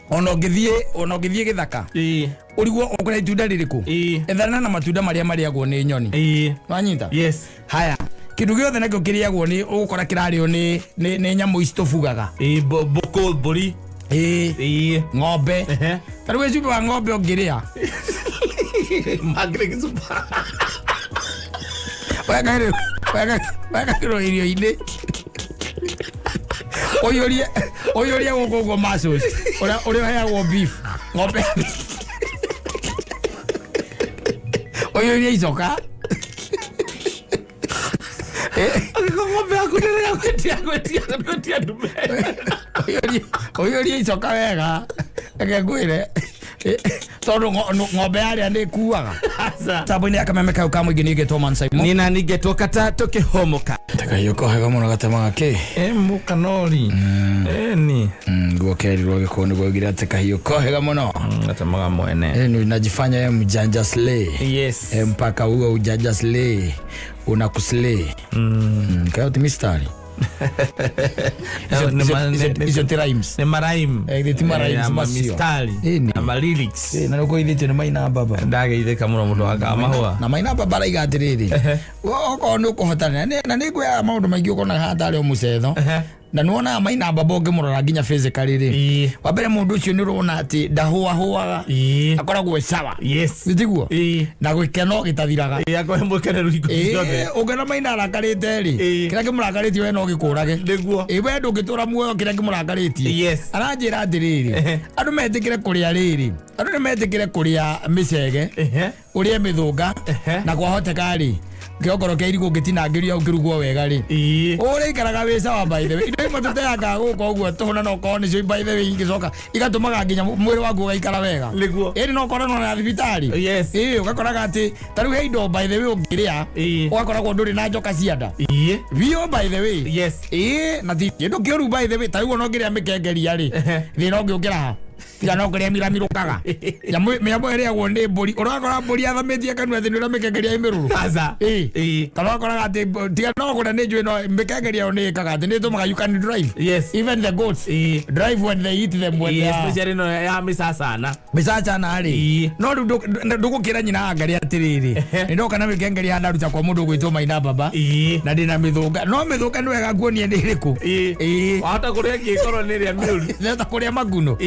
Ona ũngĩthiĩ gĩthaka, ũrigwo ũkũrĩa itunda rĩrĩkũ, ethana na matunda marĩa marĩagwo nĩ nyoni. Wanyita? Yes. Haya, kĩndũ gĩothe nakĩo kĩrĩagwo nĩ ũgũkora kĩrarĩo nĩ nyamũ ici tũbugaga. Ĩĩ, mbũkũ, mbũri. Ĩĩ. Ng'ombe. Ta rĩu cumbĩ wa ng'ombe ũngĩrĩa Mangĩrĩ gĩcuba. Wekagĩrwo irio-inĩ, ũiyũrie ũiyũrie gũkũ ũguo muscles, ũrĩa ũrĩa ũheagwo beef, ng'ombe ũiyũrie icoka. Angĩkorwo ng'ombe yaku nĩ gwĩtia gwĩtia gwĩtia ndume. Ũiyũrie icoka wega, reke ngwĩre, tondũ ng'ombe yarĩa nĩ ĩkuaga. Aca. Tambo-inĩ ya kameme kau ka mũingĩ, ningĩ Toman Simon. Nina ningetwo kata tũkĩhomoka. Takahiũ kohega mũno gatemaga kĩ. Mũkanori eni. Guo kerirwo gĩkũyũ nĩguo oigire atĩ kahiũ kohega mũno. Gatemaga mwene. Unajifanya ye mjanja slay. Mpaka huo ujanja slay unakuslay. Kayo ti mistari. Icio ti rhymes. Nĩ maraimu. Ti ma-rhymes macio. Mistari. Ĩni. Na ma-lyrics. Na nĩkũithĩtio nĩ Maina Baba. Ndageithĩka mũno mũndũ wa kamahũa. Na Maina Baba araiga atĩrĩrĩ, okorwo nĩ ũkũhotana na nĩ ngwĩraga maũndũ maingĩ ũkonaga haha tarĩ o mũcetho. Na nĩwonaga Maina Baba ũngĩmũrora nginya physically rĩ, wa mbere mũndũ ũcio nĩ ũrona atĩ ndahũahũaga. Akoragwo e sawa. Nĩ tiguo? Na gĩkeno gĩtathiraga. Ĩĩ, akorwo mũkeneru hingo ciothe. Ũngĩona Maina arakarĩte rĩ, kĩrĩa kĩmũrakarĩtie we no gĩkũrage. Ĩĩ, we ndũngĩtũra muoyo kĩrĩa kĩmũrakarĩtie. Aranjĩra atĩrĩrĩ, andũ metĩkĩre kũrĩa rĩrĩ, andũ nĩ metĩkĩre kũrĩa mĩcege, ũrĩe mĩthũnga, na kwahoteka rĩ, kĩongoro kĩa irigũ ũngĩtinangĩrio hau kĩrugwo wega rĩ, ũrĩikaraga wĩ sawa. By the way, indo imwe tũteangaga gũkũ ũguo tũhũ, na no korwo nĩcio by the way ingĩcoka igatũmaga nginya mwĩrĩ waku ũgaikara wega. Ĩni no korwo na thibitarĩ. Ĩĩ, ũgakoraga atĩ ta rĩu he indo by the way ũngĩrĩa, ũgakoragwo ndũrĩ na njoka cia nda biũ, by the way. Ĩĩ, na ti kĩndũ kĩũru, by the way. Ta rĩu ona ũngĩrĩa mĩkengeria rĩ, thĩna ũngĩ ũkĩra ha tiga no kũrĩa miramirũkaga nyamũ ĩrĩagwo nĩ mbũri, ũrakora mbũri athamĩtie kanua atĩ nĩ ũrĩa mĩkengeria ĩ mĩrũrũ. Aca. Ĩĩ. Kana ũkoraga atĩ tiga no kũrĩa nĩ njũĩ, no mĩkengeria ĩyo nĩ ĩkaga atĩ nĩ ĩtũmaga you can drive. Even the goats drive when they eat them, when they are Especially ĩno ya mĩcacana. Mĩcacana rĩ. No rĩu ndũgũkĩra nyina wa ngarĩ atĩrĩrĩ, nĩ ndoka na mĩkengeria haha ndaruta kwa mũndũ ũgwĩtwo Maina Baba, na ndĩna mĩthũnga, no mĩthũnga nĩ wega nguonie nĩ ĩrĩkũ. Wahota kũrĩa ĩngĩ ĩkorwo nĩ ĩrĩa mĩũru. Neta kũrĩa maguno.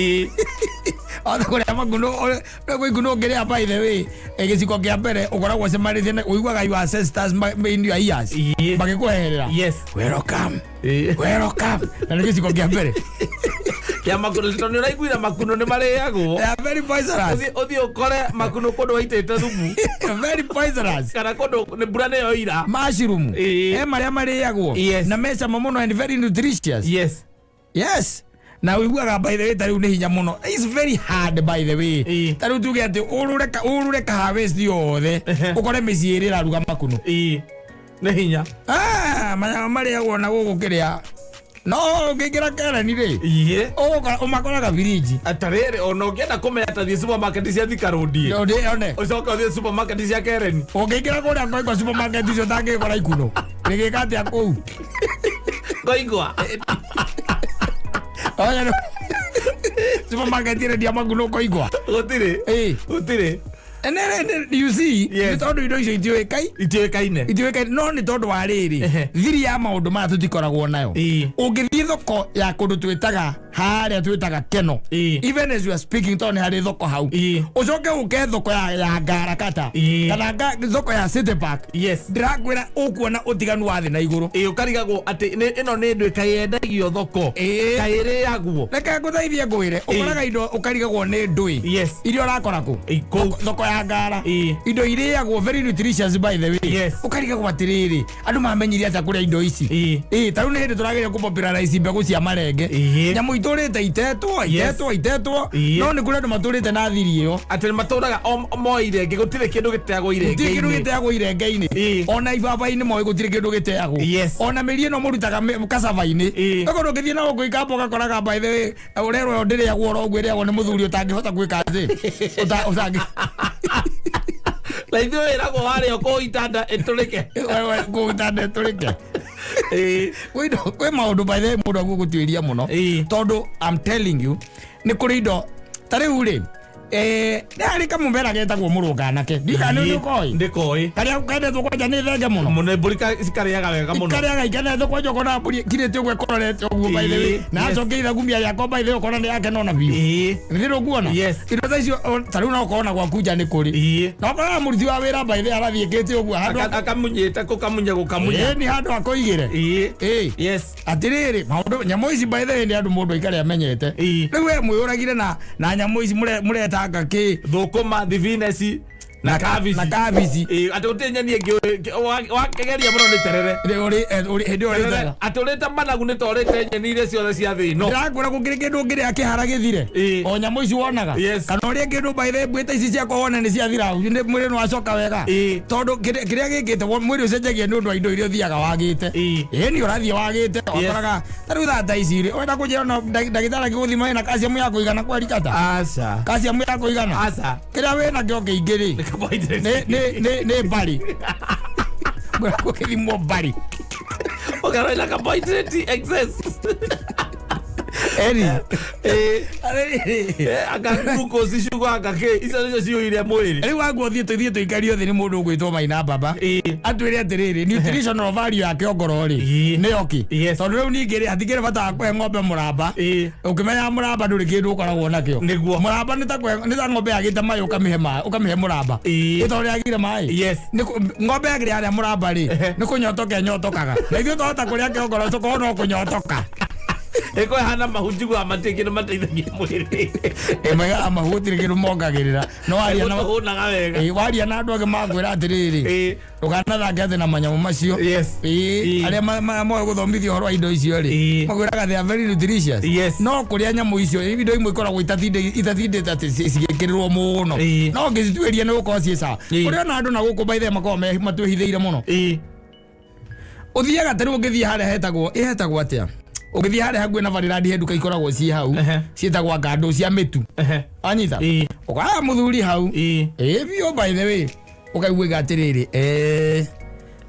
Wahota kũrĩa maguno kwĩ iguno ũngĩrĩa, by the way, gĩciko kĩa mbere ũkoragwo ũcemanĩtie na ũiguaga your ancestors in your ears magĩkweherera. Welcome. Welcome. Na nĩ gĩciko kĩa mbere. Kĩa makuno, tondũ nĩ ũraiguire makuno nĩ marĩagwo. They are very poisonous. Ũthiĩ ũkore makuno kũndũ waitĩte thumu. Very poisonous. Kana kũndũ nĩ mbura nĩyo ira. Mushroom. He marĩa marĩagwo na mecama mũno and very nutritious. Yes, na ũiguaga by the way ta rĩu nĩ hinya mũno, it's very hard, by the way. Ta rĩu tuge atĩ ũrũre ka harvest yothe, ũkore mĩciĩ ĩrĩ ĩraruga makuno. Ĩĩ. Nĩ hinya. Ah, manyama marĩagwo na gũkũ kĩrĩa, no ũngĩingĩra Kereni rĩ, ũgũkora ũmakoraga birinji. Atarĩrĩ, ona ũngĩenda kũmenya, ta thiĩ supermarket cia Thika Road. One. Ũcoke ũthiĩ supermarket cia Kereni. Ũngĩingĩra kũrĩa Ngoingwa supermarket icio ũtangĩkora ikuno rĩgĩka atĩa kũu? Ngoingwa. Oya, supermarket ĩrendia makuno Ngoingwa? Gũtirĩ. Gũtirĩ. You see? Yes. Nĩ tondũ indo icio itiũĩkai. Itiũĩkaine. Itiũĩkaine, no nĩ tondũ wa rĩrĩ, thiri ya maũndũ maya tũtikoragwo nayo. Ũngĩthiĩ thoko ya kũndũ twĩtaga harĩa twĩtaga Keno, even as you are speaking, tondũ nĩ harĩ thoko hau, ũcoke ũke thoko ya Ngarakata kana thoko ya City Park, ndĩrakwĩra ũkuona ũtiganu wa thĩ na igũrũ. Ĩĩ, ũkarigagwo atĩ ĩno nĩ ndũ kaĩ yendagio thoko, kaĩ ĩrĩagwo. Reke ngũteithie ngwĩre, ũkoraga indo ũkarigagwo nĩ ndũĩ iria ũrakora kũ. Ĩĩ, kũu. Thoko ya Ngara. Indo irĩagwo, very nutritious, by the way. Ũkarigagwo atĩrĩrĩ, andũ mamenyire atĩa kũrĩa indo ici? Ĩĩ, ta rĩu nĩ hĩndĩ tũrageria kũpopularize mbegũ cia marenge. Nyamũ itũrĩte itetwo, itetwo, itetwo, no nĩ kũrĩ andũ matũrĩte na thiri ĩyo. Atĩ matũraga o moe irenge, gũtirĩ kĩndũ gĩteagwo Gũtirĩ kĩndũ irenge-inĩ. Gĩteagwo irenge-inĩ. Ona ibaba-inĩ moĩ gũtirĩ kĩndũ gĩteagwo. Ona mĩri ĩno mũrutaga cassava-inĩ. Ũkorwo ũngĩthiĩ na gũkũ ikamba ũgakoraga, by the way, ũrerwo ĩyo ndĩrĩagwo oro ũguo, ĩrĩagwo nĩ mũthuri ũtangĩhota gwĩka atĩ ũtangĩ Na ithuĩ wĩragwo warĩa kũu itanda ĩtũrĩke. Kũu itanda ĩtũrĩke. Kwĩ maũndũ by the way mũndũ aguo gũtuĩria mũno. Tondũ I'm telling you nĩ kũrĩ indo ta rĩu rĩ, nĩ harĩ kamũmera getagwo mũrũnganake, ndikana nĩ ũkoĩ. Ndikoĩ. Karĩa kendetwo kwanja nĩ thenge mũno. Mũno, mbũri cikarĩaga wega mũno. Ikarĩaga ikenetwo kwanja, ũkona mbũri kirĩte ũguo ĩkororete ũguo, by the way, na acoke ithagumia rĩakwa, by the way, ũkona nĩ yake nona biũ. Nĩ ũkuona indo ta icio ta rĩu no ũkona gwaku nja nĩ kũrĩ na ũkoraga mũruti wa wĩra, by the way, arathiĩkĩte ũguo handũ Akamunyĩte kũkamunya gũkamunya. Ĩĩ, nĩ handũ akũigĩre. Atĩrĩrĩ, maũndũ nyamũ ici, by the way, nĩ andũ mũndũ aikare amenyete. Rĩu we mwĩũragire na nyamũ ici mũretanga kĩ? Thũkũma, thibineci na kabici. Na kabici. Atĩ gũtirĩ nyeni ĩngĩ wakĩgeria mũno nĩ terere. Hĩndĩ ĩyo Terere, ũrĩte. atĩ ũrĩte managu nĩ ta ũrĩte nyeni iria ciothe cia thĩ ĩno. Ndĩrakwĩra gũkĩrĩ kĩndũ ũngĩrĩa kĩhara gĩthire. O nyamũ ici wonaga. Kana ũrĩe kĩndũ, by the way, mbuĩta ici ciakwa wone nĩ ciathira, mwĩrĩ nĩ wacoka wega. Tondũ kĩrĩa gĩkĩte mwĩrĩ ũcenjagia nĩ ũndũ wa indo iria ũthiaga wagĩte. Ĩĩ, nĩ ũrathiĩ wagĩte, wakoraga ta rĩu thaa ta ici rĩ, wenda kũnjĩra no ndagĩtarĩ akĩgũthima wĩna calcium ya kũigana kwerikata? Aca. Calcium ya kũigana? Aca. Kĩrĩa wĩna kĩo kĩingĩ rĩ, Nĩ carbohydrates. nĩ mbari gũkĩthimwo mbari. Ũkarora ina carbohydrate excess. Eri. Anga glucose, sugar, anga kĩ, icio nĩcio ciyũire mwĩrĩ. Rĩu waguo thiĩ tũikario thĩ nĩ mũndũ ũgwĩtwo Maina Baba, atwĩre atĩrĩrĩ, nutritional value ya kĩongoro rĩ, nĩyo kĩ? Tondũ rĩu ningĩ rĩ, hatikĩrĩ bata wa kũhe ng'ombe mũramba. Ũkĩmenya mũramba ndũrĩ kĩndũ ũkoragwo nakĩo. Mũramba nĩ ta nĩ ta ng'ombe yagĩte maĩ, ũkamĩhe maĩ, ũkamĩhe mũramba. Ĩ tondũ yagire maĩ. Ng'ombe yagĩrĩ harĩa mũramba rĩ, nĩ kũnyotoka ĩnyotokaga, na ithuĩ twahota kũrĩa kĩongoro tũkorwo no kũnyotoka. Ĩko ĩhana mahu, njiguaga matirĩ kĩndũ mateithagia mwĩrĩ. Ĩmaigaga mahu, gũtirĩ kĩndũ mongagĩrĩra, no waria na Gũtũhũnaga wega. Waria na andũ angĩ makwĩra atĩrĩrĩ, ndũkanathake atĩ na manyamũ macio. Arĩa moĩ gũthomithia ũhoro wa indo icio rĩ, makwĩraga they are very nutritious. No kũrĩa nyamũ icio, indo imwe ikoragwo itatindĩte atĩ cigĩkĩrĩrwo mũno. No ũngĩcituĩria nĩ gũkorwo ciĩ sawa. Kũrĩ ona andũ na gũkũ, by the way, makoragwo matwĩhithĩire mũno. Ũthiaga ta rĩu ũngĩthiĩ harĩa hetagwo, ĩhetagwo atĩa, ũngĩthiĩ harĩa hakuhĩ na Varilandi, he nduka ikoragwo ciĩ hau, ciĩtagwo ngandũ cia mĩtu. Wanyita? Ũkoraga mũthuri hau. Ĩĩ biũ, by the way, ũkaiguĩka atĩrĩrĩ,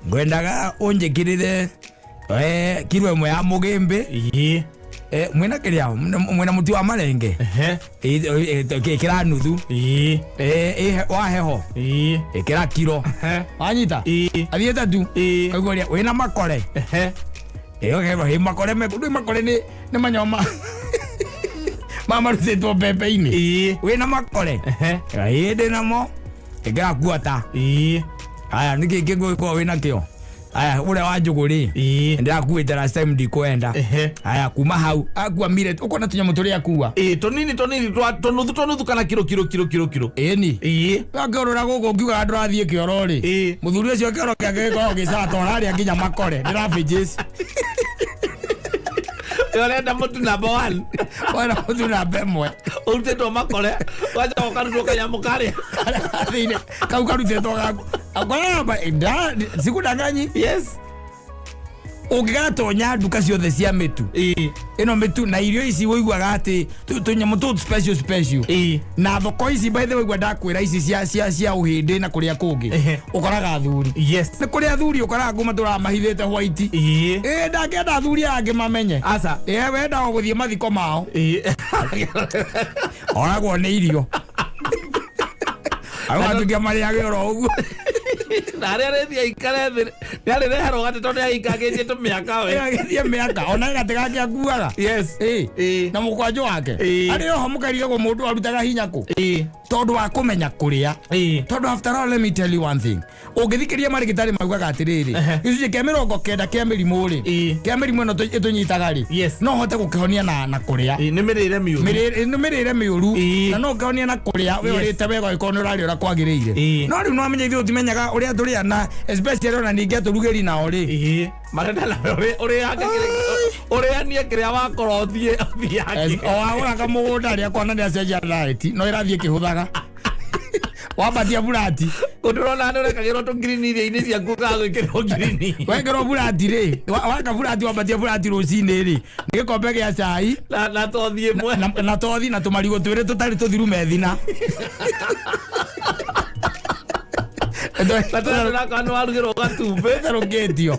ngwendaga ũnjĩkĩrĩre kiro ĩmwe ya mũgĩmbĩ. Mwĩna kĩrĩa, mwĩna mũtu wa marenge? Ĩkĩra nuthu. Wa heho ĩkĩra kiro. Wanyita? Athiĩte tu. Kaigua ũrĩa wĩna makore. Ĩyo kerwo hĩ makore me ndũĩ makore nĩ manyama mamarutĩtwo mbembe-inĩ. Wĩna makore? Ĩĩ, ndĩ namo, ĩkĩra kuota. Aya, nĩkĩ kĩngũgĩkorwo wĩna kĩo? Aya, ũrĩa wa njũgũ rĩ, ndĩrakuĩte last time, ndikwenda. Aya, kuma hau akua millet, ũkona tũnyamũ tũrĩa akua. Ĩĩ, tũnini tũnini tũnuthu tũnuthu kana kiro kiro kiro kiro kiro. Ĩni. Wakĩũrũra gũkũ ũkiugaga ndũrathiĩ kĩoro rĩ, mũthuri ũcio kĩoro gĩake gĩkoragwo gĩcata, ũrarĩa nginya makore nĩ ravages. Ũrenda mũtu number one. Wena mũtu namba ĩmwe. Ũrutĩtwo makore, wacoka ũkarutwo kanyamũ karĩa thĩinĩ kau karutĩtwo gaku akoraba sikudanganyi. Ũngĩgatonya nduka ciothe cia mĩtu, ĩno mĩtu na irio ici, ũiguaga atĩ tũnyamũ tũtũ special special. Na thoko ici, by the way, gwa ndakwĩra ici cia ũhĩndĩ na kũrĩa kũngĩ, ũkoraga athuri. Nĩ kũrĩ athuri ũkoraga kuma tũramahithĩte white. Ĩ ndangĩenda athuri aya angĩ mamenye. Aca. Ĩ wendaga gũthiĩ mathiko mao, oragwo nĩ irio, agatuĩka marĩage oro ũguo. Na harĩa arĩthiĩ aikare thĩ nĩ arĩreherwo gatĩ tondũ nĩ aikangĩtie tũmĩaka we. Agĩthiĩ mĩaka ona gatĩ gake akuaga. Na mũkwanjũ wake arĩ oho, mũkarigagwo mũndũ arutaga hinya kũ, tondũ wa kũmenya kũrĩa. Tondũ after all, let me tell you one thing, ũngĩthikĩria marĩgĩtarĩ maugaga atĩrĩrĩ, gĩcunjĩ kĩa 90 kĩa mĩrimũ rĩ, kĩa mĩrimũ ĩno ĩtũnyitaga rĩ, no hote gũkĩhonia na kũrĩa. Nĩ mĩrĩre mĩũru. Nĩ mĩrĩre mĩũru. Na no ũkĩhonia na kũrĩa we ũrĩte wega, ũngĩkorwo nĩ ũrarĩa ũrĩa kwagĩrĩire. No rĩu no amenye ithuĩ tũtimenyaga ũrĩa tũrĩa, na especially ona ningĩ atũrugĩri nao rĩ, Marenda nawe ũrĩanie kĩrĩa wakorwo ũthiĩ o wagũraga mũgũnda rĩa kona nĩ acenjia diet, no ĩrathiĩ ĩkĩhũthaga wambatia burati. Kũndũrona nĩ ũrekagĩrwo tũngirini irio-inĩ ciaku, ũkaga gwĩkĩrwo ngirini. Wekĩrwo burati rĩ, waka burati, wambatia burati rũcinĩ rĩ, nĩ gĩkombe gĩa cai na tothi ĩmwe. Na tothi na tũmarigũ twĩrĩ tũtarĩ tũthiru methina. Na tũraka nĩ warugĩrwo gatumbĩ. Therũkĩtio.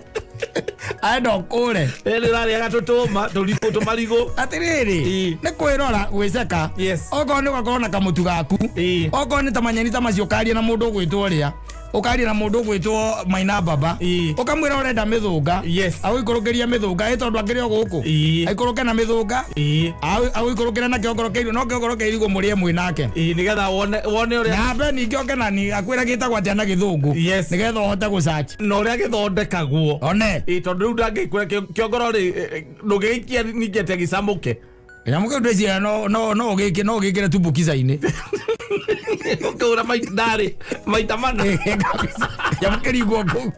Arenda ũkũre. Rĩrĩ ũrarĩaga tũtũma tũrigũ tũmarigũ. Atĩrĩrĩ, nĩ kwĩrora gwĩceka. Okorwo nĩ ũgakorwo na kamũtu gaku, okorwo nĩ ta manyeni ta macio, ũkaria na mũndũ ũgwĩtwo ũrĩa, ũkaria na mũndũ ũgwĩtwo Maina Baba, ũkamwĩra ũrenda mĩthũnga, agũikũrũkĩria mĩthũnga ĩ tondũ akĩrĩ o gũkũ, aikũrũke na mĩthũnga, agũikũrũkĩre na kĩongoro kĩa irigũ, no kĩongoro kĩa irigũ mũrĩe mwĩ nake. Nĩgetha wone ũrĩa na ambe ningĩ oke na ni akwĩra gĩtagwo atĩa na gĩthũngũ, nĩgetha ũhote gũcaci na ũrĩa gĩthondekagwo. One. Tondũ rĩu ndangĩkwĩra kĩongoro rĩ, ndũngĩgĩikia ningĩ atĩ gĩcamũke. Kĩnyamũ kĩu ndwĩciria no ũgĩke, no ũgĩkĩre tumbukiza-inĩ. Ũkĩhũra ndarĩ maita mana. Kabisa. Kĩnyamũ kĩringwo kũu.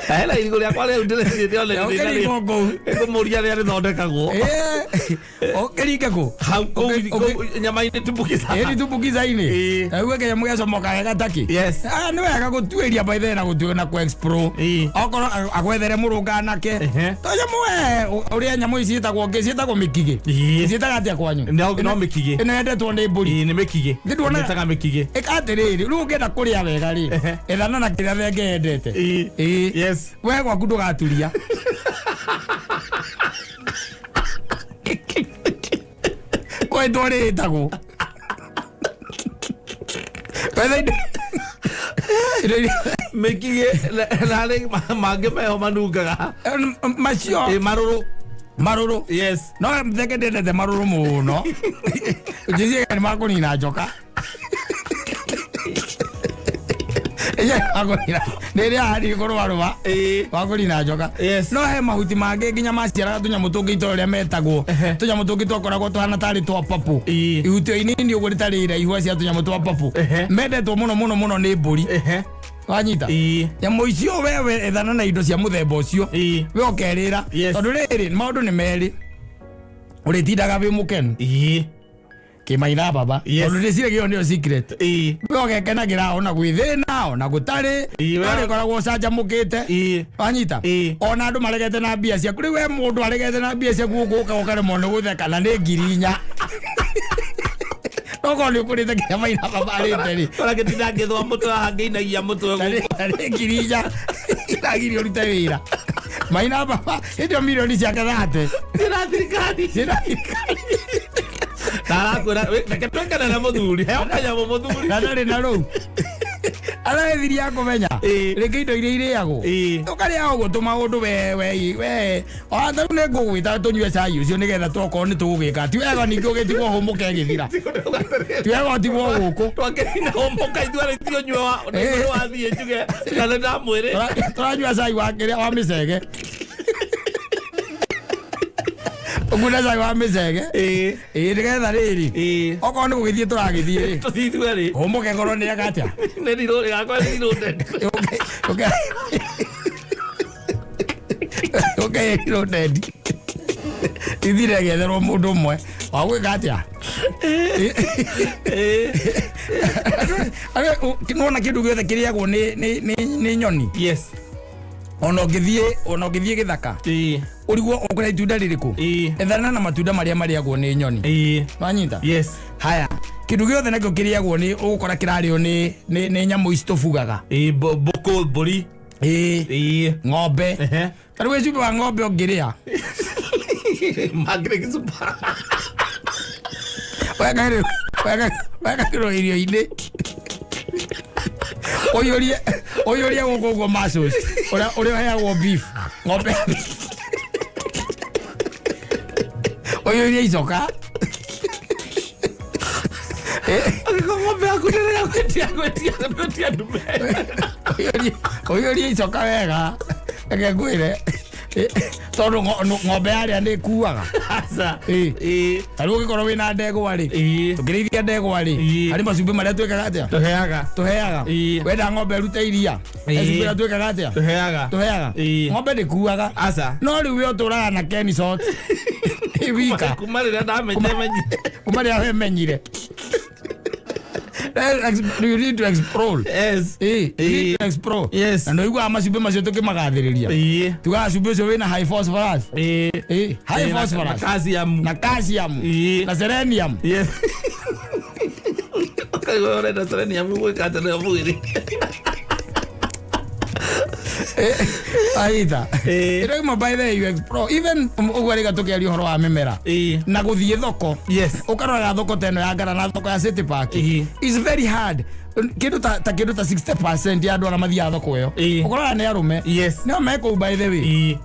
Hena irigũ rĩakwa rĩu ndĩreciria Kĩnyamũ kĩringwo kũu. Ngũmũria rĩrĩa rĩthondekagwo. Ũkĩringe kũ? Hau kũu nyama-inĩ tumbukiza. Ĩni tumbukiza-inĩ. Rĩu kĩnyamũ gĩacomoka wega takĩ. Ah, nĩ wega gũtuĩria by the na gũtuĩria na kũ-explore. Okorwo agwethere mũrũnga nake. To nyamũ we ũrĩa nyamũ ici ciĩtagwo ngĩ, ciĩtagwo mĩkigĩ. Ciĩtaga atĩa kwanyu? No, no mĩkigĩ. Ĩno yendetwo nĩ mbũri. Nĩ mĩkigĩ. Nĩ nduona- Mĩtaga mĩkigĩ. Ĩka atĩrĩrĩ, rĩu ũngĩenda kũrĩa wega rĩ, ethana na kĩrĩa thenge yendete. We gwaku ndũgaturia. Kwĩtwo rĩtagwo. Wetha indo iria- Mĩkigĩ na rĩ mangĩ meho manungaga. Macio. Marũrũ. Marũrũ. No thenge ndendete marũrũ mũno. Njĩciria nĩ makũnina njoka. Nĩ rĩa hari kũrũarũa wakũnina njoka. No he mahuti mangĩ nginya maciaraga tũnyamũ tũngĩ itũra rĩrĩa metagwo tũnyamũ tũngĩ twakoragwo tũhana tarĩ twa papũ, ihutio inini ũguo rĩtarĩ iraihu cia tũnyamũ twa papũ, mendetwo mũno mũno mũno nĩ mbũri. Wanyita? Nyamũ icio wewe ethana na indo cia mũthemba ũcio, we ũkerĩra, tondũ rĩrĩ maũndũ nĩ merĩ, ũrĩtindaga wĩ mũkenu kĩmaina baba, tondũ ndĩciragia ĩyo nĩyo secret. We ũgekenagĩra ona gwĩ thĩna ona gũtarĩ, ũrĩkoragwo ũcanjamũkĩte. Wanyita? Ona andũ maregete na mbia ciaku, rĩu we mũndũ aregete na mbia ciaku gũkũ ũkaremwo nĩ gũtheka na nĩ 4,000. Okorwo nĩ ũkũrĩte kĩrĩa Maina baba arĩte rĩ, Ora gĩtinda ngĩthũa mũtwe haha ngĩinagia mũtwe gũkũ. Na nĩ 4,000 iragirio ũrute wĩra. Maina baba hĩndĩ ĩyo mirioni ciake thate Ciĩna thirikari. Ciĩna thirikari. Na arakwĩra, reke twĩkane na mũthuri, heo kanyamũ mũthuri. Na ndarĩ na rũu arethiria kũmenya rĩngĩ indo iria irĩagwo, ũkarĩa ũguo tũmaũndũ we we we ona tarĩu nĩ ngũgwĩta tũnyue cai ũcio nĩgetha tokorwo nĩ tũgũgĩka. Ti wega ningĩ ũgĩtigwo hũmũke ĩgĩthira, ti wega ũtigwo gũkũ. Twakĩrina hũmũka ithuĩ arĩ ti ũnyue wa nĩ wathiĩ njuge na nĩ ndamwĩrĩ. Tũranyua cai wa kĩrĩa wa mĩcege, ũkune cai wa mĩcege ĩĩ nĩgetha rĩrĩ okorwo nĩ gũgĩthiĩ tũragĩthiĩ rĩ, Tũthiĩ ithuĩ rĩ. Hũmũke korwo nĩ ega atĩa. Nĩ rirũ rĩgakwa nĩ rirũ ndende. Ũkeĩrwo ndendi ithire ĩgetherwo mũndũ ũmwe wa gwĩka atĩa. Nĩwona kĩndũ gĩothe kĩrĩagwo nĩ nyoni. Ona ũngĩthiĩ gĩthaka ũrigwo ũkũrĩa itunda rĩrĩkũ, ethana na matunda marĩa marĩagwo nĩ nyoni. Wanyita? Haya, kĩndũ gĩothe nakĩo kĩrĩagwo nĩ ũgũkora kĩrarĩo nĩ nyamũ ici tũbugaga. Mbũkũ, mbũri. Ng'ombe. Ta rĩu cumbĩ wa ng'ombe ũngĩrĩa Mangĩrĩ gĩcuba. Wekagĩrwo irio-inĩ, ũiyũrie gũkũ ũguo muscles ũrĩa ũheagwo beef ng'ombe, ũiyũrie icoka. Angĩkorwo ng'ombe yaku ndĩrĩa gwĩtia gwĩtia gwĩtia ndume. Ũiyũrie icoka wega, reke ngwĩre, tondũ ng'ombe yarĩa nĩ ĩkuaga. Aca. Ta rĩu ũngĩkorwo wĩna ndegwa rĩ, tũkĩrĩithia ndegwa rĩ, harĩ macumbĩ marĩa twĩkaga atĩa? Tũheaga. Tũheaga. Wenda ng'ombe ĩrute iria, he cumbĩ ũrĩa twĩkaga atĩa? Tũheaga. Tũheaga. Ng'ombe ndĩkuaga. Aca. No rĩu we ũtũraga na Ken Salt wika. Kuma rĩrĩa ndamenye. Kuma rĩrĩa wemenyire. You need to explore. You need to explore. Na nĩũiguaga macumbĩ macio tũkĩmagathĩrĩria. Tugaga cumbĩ ũcio wĩna high phosphorus. High phosphorus. Na calcium. Na calcium. Na selenium. Ũkaigua ũrenda selenium gwĩka atĩa nayo mwĩrĩ? Aitha. Ĩĩ. Ĩno imwe by the way you explore even ũguo rĩga tũkĩaria ũhoro wa mĩmera Ĩĩ. na gũthiĩ thoko. Yes. Ũkarora thoko ta ĩno ya Ngara na thoko ya City Park. Ĩĩ. It's very hard. Kĩndũ ta kĩndũ ta 60% ya andũ arĩa mathiaga thoko ĩyo. Ĩĩ. Ũkoraga nĩ arũme. Yes. Nĩo me kũu by the way. Ĩĩ.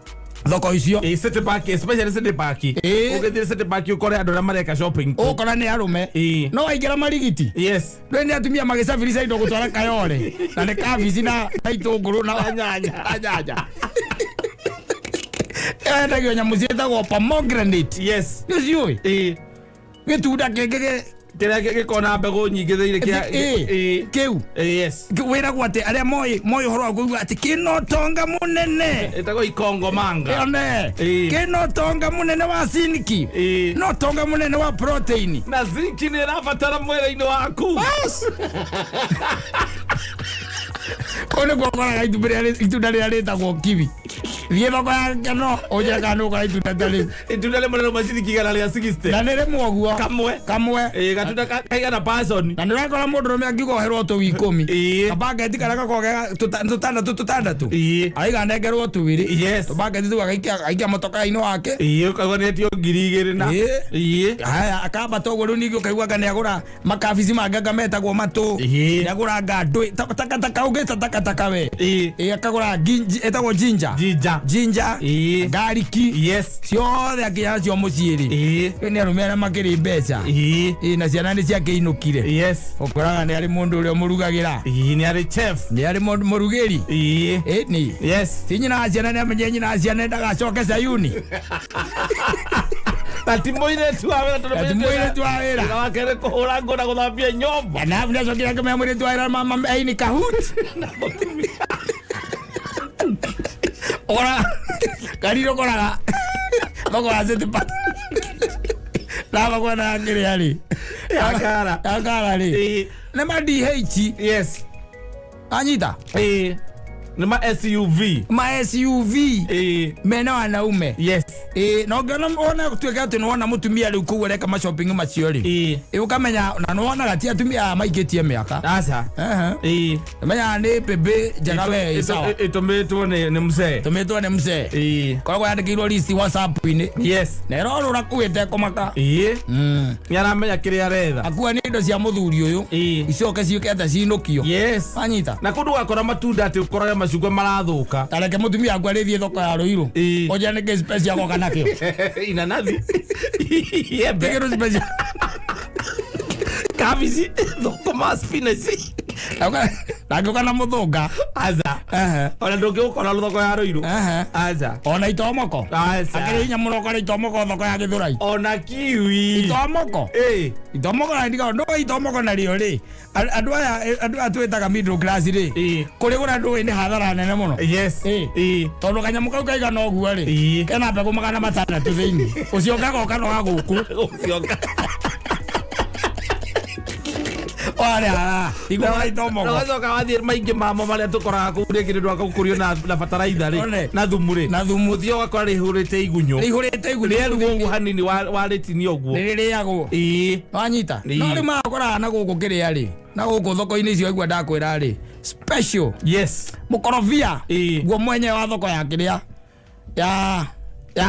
Thoko icio. Ĩĩ, City Park, especially City Park. Ĩĩ. Ũgĩthiĩ City Park ũkore andũ arĩa mareka shopping kũu. Ũgũkora nĩ arũme. Ĩĩ. No waingĩra marigiti. Yes. Rĩu nĩ atumia magĩcabirisha indo gũtwara Kayole na nĩ kabici na itũngũrũ na nyanya. na nyanya. Yendagio nyamũ ciĩtagwo pomegranate. Yes. Nĩ ũciũĩ? Ĩĩ. Gĩtunda kĩngĩ gĩ Kĩrĩa gĩkoragwo na mbegũ nyingĩ thĩinĩ kĩa Ĩĩ. Ĩĩ. kĩu Ĩĩ, yes. wĩragwo atĩ arĩa moĩ ũhoro wa kũigua atĩ kĩna ũtonga mũnene. Ĩtagwo ikongo manga. Ĩone. Ĩĩ. Kĩna ũtonga mũnene wa zinki. Ĩĩ. Na ũtonga mũnene wa protein. Na zinki nĩ ĩrabatara mwĩrĩ-inĩ waku. Bas. Kũu nĩkuo ũkoraga itunda rĩrĩa rĩtagwo kiwi. Thiĩ thoko ya Keno ũnjĩre kana nĩ ũkora itunda ta rĩu. Itunda rĩmwe rĩrauma ciringi 160. Na nĩ rĩmwe ũguo. Kamwe. Kamwe. Ĩĩ, gatunda kaigana person. Na nĩ ũrakora mũndũrũme angiuga oherwo tũu 10. Ĩĩ. Kabangeti karĩa gakoragwo ge tũtandatũ tũtandatũ. Ĩĩ. Aiga nengerwo twĩrĩ. Yes. Tũbangeti tũu agaikia mũtoka-inĩ wake. Ĩĩ, ũkaigua nĩ etio 2000 na. Ĩĩ. Ĩĩ. Haya akambata ũguo rĩu ningĩ ũkaigua anga nĩagũra makabici mangĩ anga metagwo matũ. Ĩĩ. Nĩagũra anga ndũĩ takataka ũngĩta takataka we. Ĩĩ. Ĩĩ akagũra ĩtagwo ginger. Ginger. Ginger. Ĩĩ. Garlic. Yes. Ciothe akĩnya nacio mũciĩ rĩ. Ĩĩ. Rĩu nĩ arũme arĩa makĩrĩ mbeca. Ĩĩ. Ĩĩ na ciana nĩ ciakĩinũkire. Yes. Ũkoraga nĩ arĩ mũndũ ũrĩa ũmũrugagĩra. Ĩĩ, nĩ arĩ chef. Nĩ arĩ mũrugĩri. Ĩĩ. Ĩĩ nĩ. Yes. Ti nyina wa ciana nĩ amenyire nyina wa ciana ndagacoke Sayuni. Na ti mũirĩtu wa wĩra tondũ Na ti mũirĩtu wa wĩra. Wĩra wake nĩ kũhũra nguo na gũthambia nyũmba. Na arabu nĩacokire akĩmenya mũirĩtu wa wĩra mama aini kahut. Ũkoraga kariri ũkoraga thoko ya City Park. Na thoko ĩno ya kĩrĩa rĩ. Ya Ngara. Ya Ngara rĩ. Ĩĩ. Nĩ ma DH. Yes. Anyita. Ĩĩ. Nĩ ma SUV. Ma SUV. Ĩĩ. Mena wanaume. Yes. Ĩĩ na ũngĩona wona tuĩke atĩ nĩwona mũtumia rĩu kũu areka ma shopping macio rĩ. Ĩĩ. Ĩĩ ũkamenya na nĩwonaga ti atumia aya maikĩtie mĩaka. Aca. Ehe. Ĩĩ. Menyaga nĩ mbĩmbĩ njega we ĩ sawa. Ĩtũmĩtwo nĩ mzee. Tũmĩtwo nĩ mzee. Ĩĩ. Koragwo yandĩkĩirwo list WhatsApp-inĩ. Yes. Na ĩrorũra kũu ĩtekũmaka. Ĩĩ. Nĩ aramenya kĩrĩa aretha. Akua nĩ indo cia mũthuri ũyũ. Ĩĩ. Icoke ciũke atĩa cinũkio. Yes. Wanyita. Na kũndũ ũgakora matunda atĩ ũkorage macungwa marathũka. Ta reke mũtumia waku arĩthiĩ thoko ya Ruiru. Ĩĩ. Ũnjĩre nĩkĩ special agoka nakĩo. Inanathi. Iembe. Nĩ kĩndũ special. Kabici. Thũkũma spinach. Na ngĩũka na mũthũnga. Aca. Ehe. Ona ndũngĩgũkora thoko ya Ruiru. Ehe. Aca. Ona itomoko. Aca. Akĩrĩ hinya mũno ũkore itomoko thoko ya Gĩthũrai. Ona kiwi. Itomoko. Ĩĩ. Itomoko na ndiga ndũĩ itomoko narĩo rĩ. Andũ aya twĩtaga middle class rĩ. Ĩĩ. Kũrĩgũra ndũĩ nĩ hathara nene mũno. Yes. Ĩĩ. Ĩĩ. Tondũ kanyamũ kau kaigana ũguo rĩ. Ĩĩ. Kena mbegũ 600 thĩinĩ. Ũcio gagoka no gagũkũ. Ũcioka. Warĩ haha. Igũra itomoko. Na ũgacoka wathiĩ maingĩ mamo marĩa tũkoraga kũu rĩngĩ nĩ ũndũ wa gũkũrio na bataraitha rĩ. One. Na thumu rĩ. Na thumu. Ũthiĩ ũgakora rĩihũrĩte igunyũ. Rĩihũrĩte igunyũ. Rĩeruo ũguo hanini warĩtinia ũguo. Rĩrĩagwo. Ĩĩ. Wanyita. Ĩĩ. No rĩu magakoraga na gũkũ kĩrĩa rĩ. Na gũkũ thoko-inĩ icio aigua ndakwĩra rĩ. Special. Yes. Mũkorobia. Ĩĩ. Guo mwenyewe wa thoko ya kĩrĩa. Ya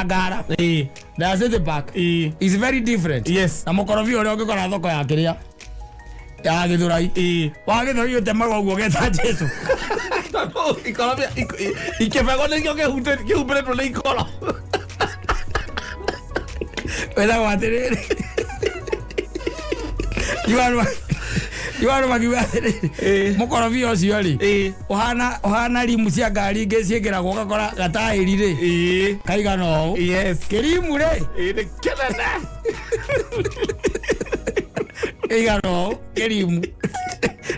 Ngara. Ĩĩ. Na ya City Park. Ĩĩ. Is very different. Yes. Na mũkorobia ũrĩa ũngĩkora thoko ya kĩrĩa. Ya Gĩthũrai. Ĩĩ. Wa Gĩthũrai ũtemaga ũguo ũgeta Jesu. Tondũ ikorobia ikĩbegwo nĩkĩo kĩhumbĩrĩtwo nĩ ikoro. Wĩtagwo atĩrĩrĩ. Iwarũ makiuga atĩrĩrĩ. Ĩĩ. Mũkorobia ũcio rĩ. Ĩĩ. Ũhana rimu cia ngari ingĩ ciĩkĩragwo ũgakora gataĩri rĩ. Ĩĩ. Kaigana ũũ. Yes. Kĩrimu rĩ. Ĩĩ nĩ kĩnene. Kaigana ũũ kĩrimu.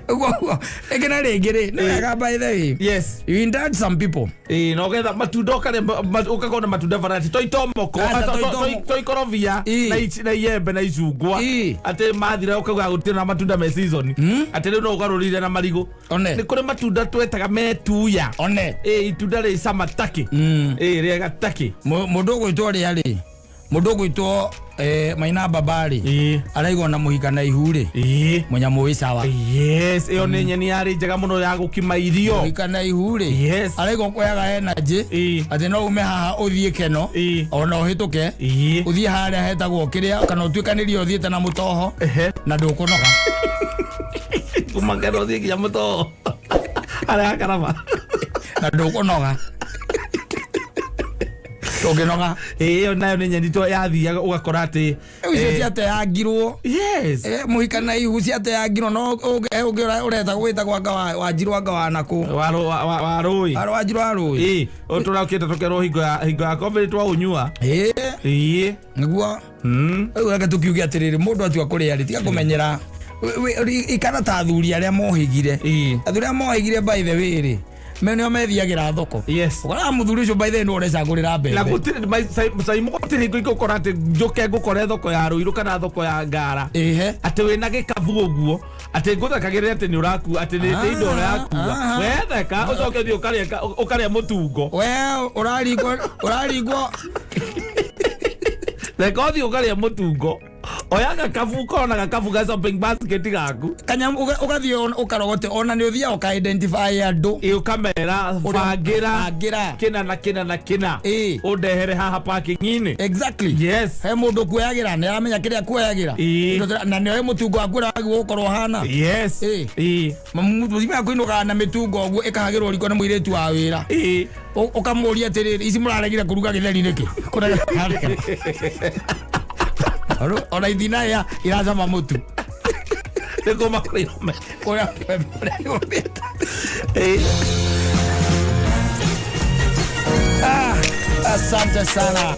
Ũguo rĩngĩ na rĩngĩ rĩ. Nĩ wega by the way. Yes. You indulge some people. Ĩĩ na ũgetha matunda ũkarĩa ũgakorwo na matunda variety to itomoko Aca, to itomoko. to ikorobia Ĩĩ. na iembe na icungwa Ĩĩ. atĩ mathira ũkauga gũtirĩ na matunda me season atĩ rĩu no ũgarũrĩire na marigũ. One. Nĩ kũrĩ matunda twetaga metuya. One. Ĩĩ itunda rĩ cama takĩ. Ĩĩ rĩega takĩ. Mũndũ ũgwĩtwo rĩa rĩ. Mũndũ ũgwĩtwo Maina Babari araigwo na mũhika na ihu rĩ, mũnyamũ wĩ sawa. Yes, ĩyo nĩ nyeni yarĩ njega mũno ya gũkima irio. Mũhika na ihu rĩ, araigwo kuoyaga energy, atĩ no ume haha ũthiĩ keno, ona ũhĩtũke, ũthiĩ harĩa hetagwo kĩrĩa, kana ũtuĩkanĩrie ũthiĩte na mũtoho, na ndũkũnoga. Kuma keno ũthiĩ nginya mũtoho harĩa hakaraba. Na ndũkũnoga, ndũngĩnoga. Ĩyo nayo nĩ nyeni to yathiaga ũgakora atĩ Rĩu icio ciateangirwo. Mũhika na ihu ciateangirwo, no ũngĩ ũreta wĩtagwo anga Wanjirũ, anga wa nakũ. Wa rũĩ. Wanjirũ wa rũĩ. Ũyũ tũrakĩte tũkerwo hingo ya COVID twaũnyua. Nĩguo. Rĩu reke tũkiuge atĩrĩrĩ, mũndũ atua kũrĩa rĩ, tiga kũmenyera. Ikara ta athuri arĩa mohĩgire. Athuri arĩa mohĩgire, by the way rĩ, me nĩo methiagĩra thoko. Ũkoraga mũthuri ũcio, by the way, nĩwe ũrecagũrĩra Na mbembe. Gũtirĩ caimu, gũtirĩ hingo ingĩgũkora atĩ njũke ngũkore thoko ya Rũirũ kana thoko ya Ngara, atĩ wĩna gĩkabu ũguo, atĩ ngũthekagĩrĩre atĩ nĩ ũrakua, atĩ nĩ indo ũrakua. Wetheka ũcoke ũthiĩ ũkarĩa mũtungo. We ũraringwo, ũraringwo. Reka ũthiĩ ũkarĩa mũtungo, oya gakabu, ũkorwo na gakabu ga shopping basket gaku. Kanyamũ ũgathiĩ ũkarogote, ona nĩ ũthiaga ũka identify andũ. Ĩ, ũkamera bangĩra Bangĩra. kĩna na kĩna na kĩna, ũndehere haha parking-inĩ. He mũndũ kuoyagĩra, nĩ aramenya kĩrĩa kuoyagĩra. Na nĩoĩ mũtungo waku ũrĩa wagĩrĩirwo gũkorwo ũhana. Mũtumia kũinũkaga na mĩtungo ũguo ĩkahagĩrwo riko nĩ mũirĩtu wa wĩra. Ũkamũria atĩrĩrĩ, ici mũraregire kũruga gĩtheri nĩkĩ? Ona ithina ya iracama mũtu. Nĩ kuma kũrĩ irũme. Kũrĩa igũrĩte. Ah, asante sana.